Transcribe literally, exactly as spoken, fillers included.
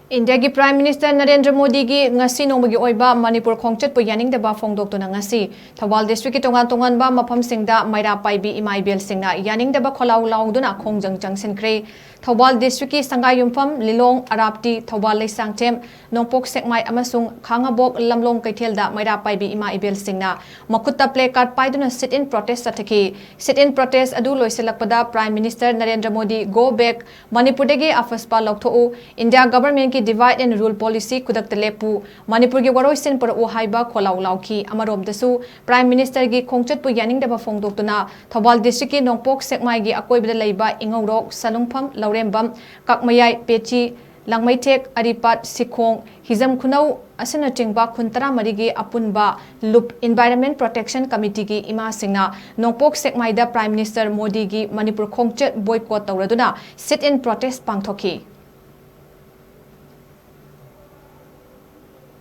ꯏꯟꯗꯤꯌꯥꯒꯤ Prime Minister Narendra ꯃꯣꯗꯤꯒꯤ ꯉꯁꯤ ꯅꯣꯡꯃꯒꯤ ꯑꯣꯏꯕ ꯃꯅꯤꯄꯨꯔ ꯈꯣꯡꯆꯠꯄꯨ ꯌꯥꯅꯤꯡꯗꯕ ꯐꯣꯡꯗꯣꯛꯇꯨꯅ ꯉꯁꯤ ꯊꯧꯕꯥꯜ district ꯀꯤ ꯇꯣꯉꯥꯟ ꯇꯣꯉꯥꯟꯕ ꯃꯐꯝꯁꯤꯡꯗ ꯃꯩꯔꯥ ꯄꯥꯏꯕꯤ ꯏꯃꯥ ꯏꯕꯦꯜꯁꯤꯡꯅ ꯌꯥꯅꯤꯡꯗꯕ ꯈꯣꯜꯂꯥꯎ ꯂꯥꯎꯗꯨꯅ ꯈꯣꯡꯖꯪ ꯆꯪꯁꯤꯟꯈ꯭ꯔꯦ꯫ ꯊꯧꯕꯥꯜ district ꯀꯤ ꯁꯉꯥꯏꯌꯨꯝꯐꯝ, ꯂꯤꯂꯣꯡ, ꯑꯔꯥꯞꯇꯤ, ꯊꯧꯕꯥꯜ ꯂꯩꯁꯥꯡꯊꯦꯝ, ꯅꯣꯡꯄꯣꯛ ꯁꯦꯛꯃꯥꯏ ꯑꯃꯁꯨꯡ ꯈꯥꯉꯕꯣꯛ ꯂꯝꯂꯣꯡ ꯀꯩꯊꯦꯜꯗ ꯃꯩꯔꯥ ꯄꯥꯏꯕꯤ ꯏꯃꯥ ꯏꯕꯦꯜꯁꯤꯡꯅ ꯃꯈꯨꯠꯇ placard ꯄꯥꯏꯗꯨꯅ sit-in protest ꯆꯠꯊꯈꯤ꯫ Sit-in protest ꯑꯗꯨ ꯂꯣꯏꯁꯤꯜꯂꯛꯄꯗ Prime Minister Narendra Modi "Go back, ꯃꯅꯤꯄꯨꯔꯗꯒꯤ ꯑꯐꯁꯄꯥ ꯂꯧꯊꯣꯛꯎ, ꯏꯟꯗꯤꯌꯥ government ꯀꯤ divide and rule policy ꯈꯨꯗꯛꯇ ꯂꯦꯞꯄꯨ, ꯃꯅꯤꯄꯨꯔꯒꯤ ꯋꯥꯔꯣꯏꯁꯤꯟ ꯄꯨꯔꯛꯎ" ꯍꯥꯏꯕ ꯈꯣꯜꯂꯥꯎ ꯂꯥꯎꯈꯤ꯫ ꯑꯃꯔꯣꯝꯗꯁꯨ Prime Minister ꯒꯤ ꯈꯣꯡꯆꯠꯄꯨ ꯌꯥꯅꯤꯡꯗꯕ ꯐꯣꯡꯗꯣꯛꯇꯨꯅ ꯊꯧꯕꯥꯜ district ꯀꯤ ꯅꯣꯡꯄꯣꯛ ꯁꯦꯛꯃꯥꯏꯒꯤ ꯑꯀꯣꯏꯕꯗ ꯂꯩꯕ ꯏꯉꯧꯔꯣꯛ, ꯁꯂꯨꯡꯐꯝ, ꯂꯧꯔꯦꯝꯕꯝ, ꯀꯛꯃꯌꯥꯏ, ꯄꯦꯆꯤ, ꯂꯥꯡꯃꯩꯊꯦꯛ, ꯑꯔꯤꯄꯥꯠ, ꯁꯤꯈꯣꯡ, ꯍꯤꯖꯝ ꯈꯨꯅꯧ ꯑꯁꯤꯅꯆꯤꯡꯕ ꯈꯨꯟ ꯇꯔꯥꯃꯔꯤꯒꯤ ꯑꯄꯨꯟꯕ ꯂꯨꯞ Environment Protection Committee ꯒꯤ ꯏꯃꯥꯁꯤꯡꯅ ꯅꯣꯡꯄꯣꯛ ꯁꯦꯛꯃꯥꯏꯗ Prime Minister ꯃꯣꯗꯤꯒꯤ ꯃꯅꯤꯄꯨꯔ ꯈꯣꯡꯆꯠ boycott ꯇꯧꯔꯗꯨꯅ sit-in protest ꯄꯥꯡꯊꯣꯛꯈꯤ꯫